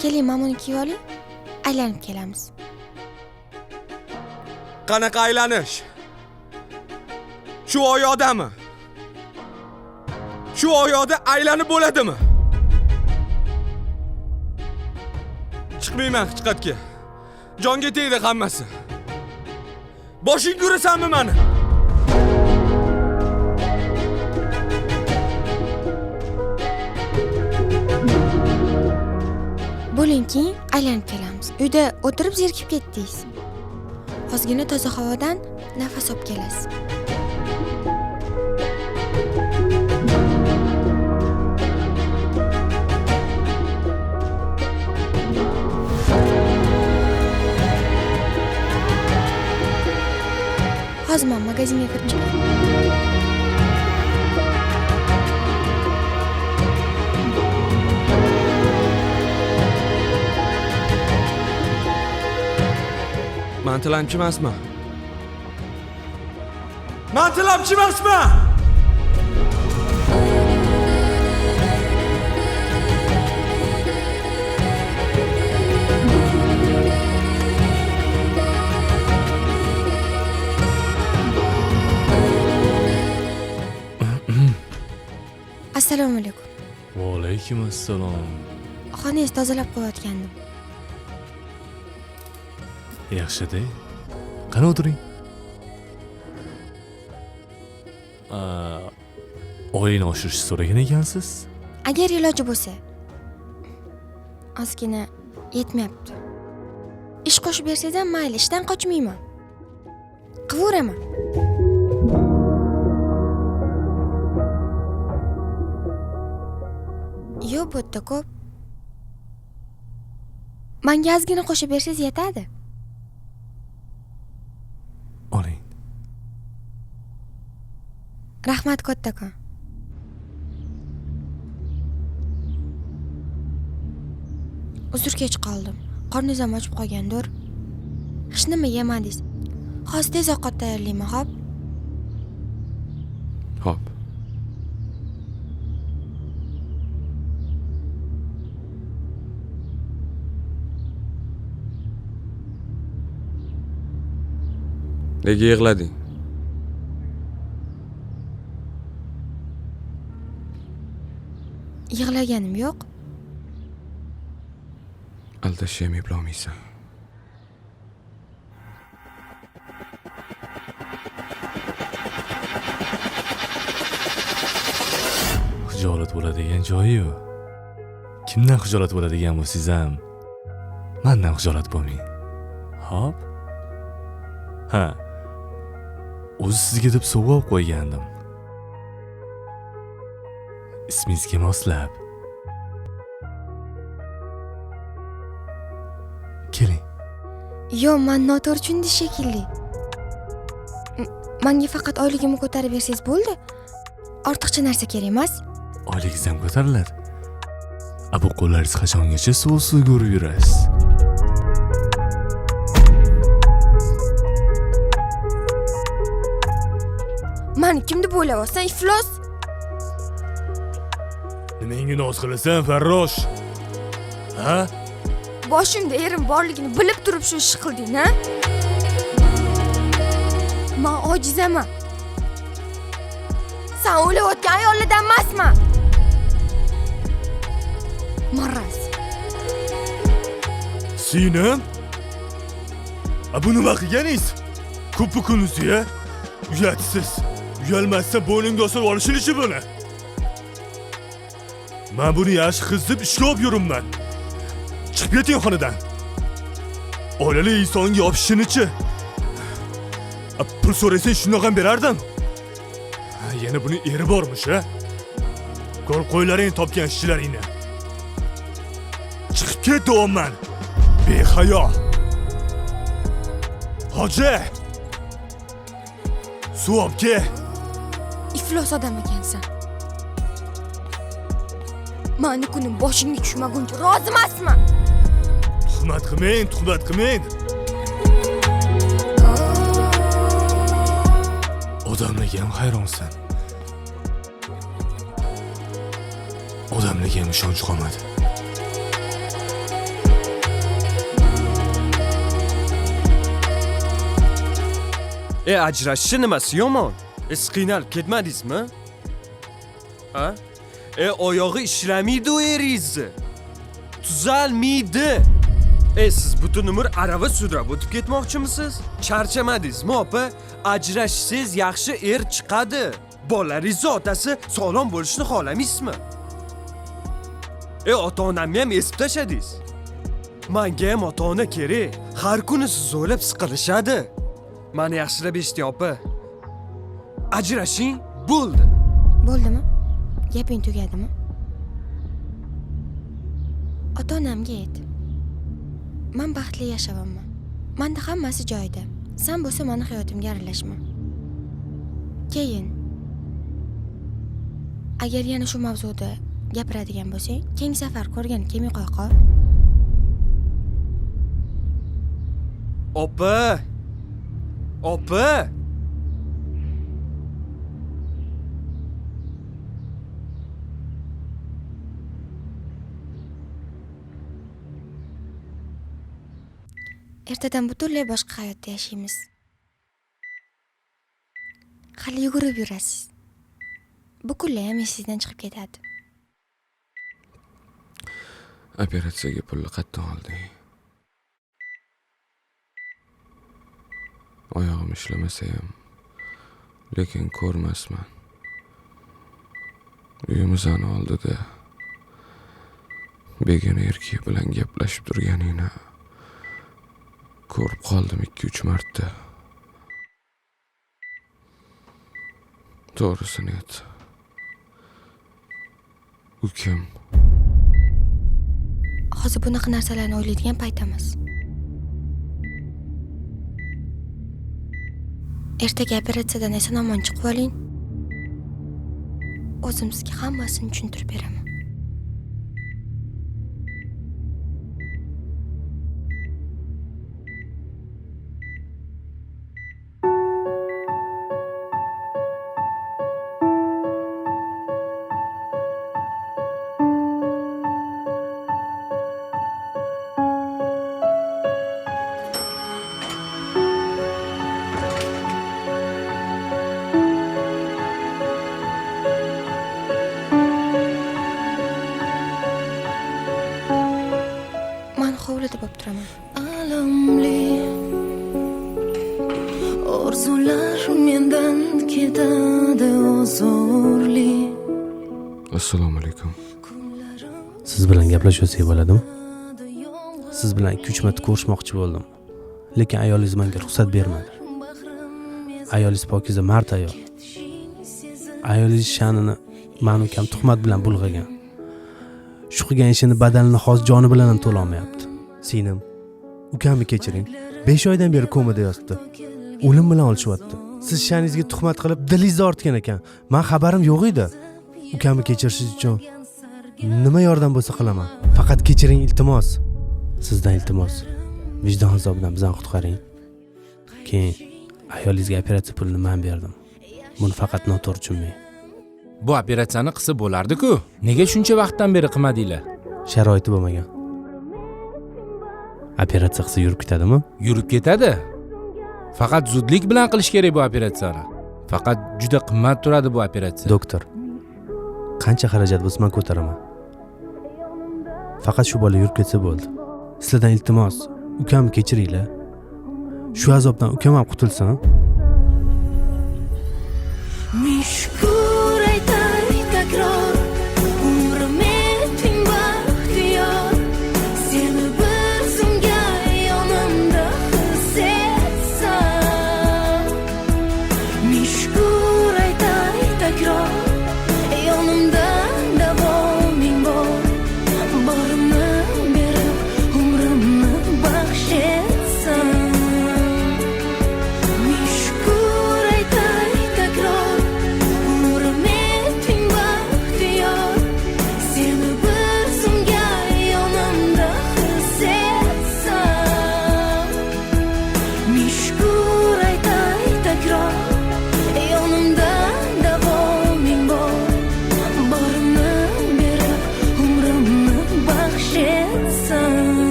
Keling, mana buni kiyib oling. Aylanib kelamiz. Qanaqa aylanish? Shu oyoqdami? Shu oyoqda aylanib bo'ladimi? Chiqmayman hech qayerga. Jonga tegdi hammasi. Boshingga urasanmi mani? Bo'ling, keyin aylanib kelamiz. Uyda o'tirib zerikib ketdingiz. Ozgina toza havodan nafas olib kelasiz. Hozir men magazinga kirib chiqaman. Men tilamchi emasman. Men tilamchi emasman. Assalomu alaykum. Va alaykum assalom. Xonangizni tozalab qo'yayotgandim. Yaxshi-da. Qani o'tiring. Oylikni oshirishni so'ragan ekansiz? Agar iloji bo'lsa. Ozgina yetmayapti. Ish qo'shib bersangiz ham mayli, ishdan qochmayman. Qilveraman. Yo'q, bu yerda ko'p. Menga ozgina qo'shib bersangiz yetadi. Oling. Rahmat kattakon. Uzr, kech qoldim. Qorningiz ham ochib qolgandir. Hech nima yemadingiz. Hozir tez ovqat tayyorlayman, xo'p? Xo'p. Nega yig'lading? Yig'laganim yo'q. Aldashni ham eplolmaysan. Xijolat bo'ladigan joyi yo'q. Kimdan xijolat bo'ladigan bo'lsangiz ham mendan xijolat bo'lmang. Xo'p? Ha. O'zi sizga deb sovg'a olib qo'ygandim. Ismingizga moslab. Keling. Yo'q, men noto'g'ri tushundingiz shekilli. Menga faqat oyligimni ko'tarib bersangiz bo'ldi. Ortiqcha narsa kerak emas. Oyligingiz ham ko'tariladi. A bu qo'llaringiz qachongacha suv-suvga urib yurasiz? Mani kim deb o'ylayapsan, iflos? Nimenga noz qilasan, farrosh? Ha? Boshimda erim borligini bilib turib shu ishni qilding, ha? Men ojizaman. Sen o'ylayotgan ayollardan emasman. Maraz. Sinem? A bu nima qilganingiz? Ko'pi kunisi-ya? Uyatsiz. Uyalmasdan bo'ynimga osib olishini buni. Men buni yaxshi qiz deb ishga olib yuribman. Chiqib keting xonadan. Oilali insonga yopishishini-chi? Pul so'rasang shundoq ham berardim. Yana buni eri bormish, ha? Ko'rib qo'ylaring topgan ishchilaringni. Chiqib ket deyapman. Behayo. Hoji! Suv olib kel. Iflos odam ekansan. Mani kunim boshingga tushmaguncha rozi emasman. Tuhmat qilmang, tuhmat qilmang. Odamlarga ham hayronsan. Odamlarga ham ishonch qolmadi. Ajrashishi nimasi yomon? Siz qiynalib ketmadingizmi? Ha? Oyog'i ishlamaydi u eringizni. Tuzalmaydi. Siz butun umr arava sudrab o'tib ketmoqchimisiz? Charchamadingizmi, opa? Ajrashsangiz yaxshi er chiqadi. Bolalaringizni otasi sog'lom bo'lishini xohlamaysizmi? Ota-onamni ham esib tashladingiz. Menga ham ota-ona kerak. Har kuni sizni o'ylab siqilishadi. Meni yaxshilab eshiting, opa. Ajrashing, bo'ldi. Bo'ldimi? Gaping tugadimi? Ota-onamga ayt. Men baxtli yashayapman. Menda hammasi joyida. Sen bo'lsa meni hayotimga aralashma. Keyin agar yana shu mavzuda gapiradigan bo'lsang, keyingi safar ko'rgan kelmay qo'ya qol. Opa! Opa! Ertadan butunlay boshqa hayotda yashaymiz. Hali yugurib yurasiz. Bu kunlar ham esingizdan chiqib ketadi. Operatsiyaga pulni qayerdan olding? Oyog'im ishlamasa ham, lekin ko'rmasman. Uyimizni oldida begona erkak bilan gaplashib turganingni ko'rib qoldim 2-3 marta. To'g'risini ayt. U kim? Hozir bunaqa narsalarni o'ylaydigan payt emas. Ertaga operatsiyadan eson-omon chiqib oling. O'zim sizga hammasini tushuntirib beraman. Man hovlida bo'lib turaman. Alamli orzular mendan ketadi o'zurli. Assalomu alaykum. Siz bilan gaplashsak bo'ladimi? Siz bilan 2-3 marta ko'rishmoqchi bo'ldim. Lekin ayolingiz menga ruxsat bermadi. Ayolingiz pokiza, mard ayol. Ayolingiz sha'nini mani ukam tuhmat bilan bulg'agan. Shu qilgan ishini badalini hozir joni bilan ham to'la olmayapti. Singlim, ukamni kechiring. 5 oydan beri komada yotibdi. O'lim bilan olishyapti. Siz sha'ningizga tuhmat qilib dilingizni ortgan ekan. Men xabarim yo'q edi. Ukamni kechirishingiz uchun nima yordam bo'lsa qilaman. Faqat kechiring, iltimos. Sizdan iltimos. Vijdon azobidan bizani qutqaring. Keyin ayolingizga operatsiya pulini men berdim. Buni faqat noto'g'ri tushunmang. Bu operatsiyani qilsa bo'lardi-ku. Nega shuncha vaqtdan beri qilmadinglar? Sharoiti bo'lmagan. Operatsiya qilsa yurib ketadimi? Yurib ketadi. Faqat zudlik bilan qilish kerak bu operatsiyani. Faqat juda qimmat turadi bu operatsiya. Doktor, qancha xarajat bo'lsa men ko'taraman. Faqat shu bola yurib ketsa bo'ldi. Sizlardan iltimos, ukam kechiringlar. Shu azobdan ukam ham qutulsin.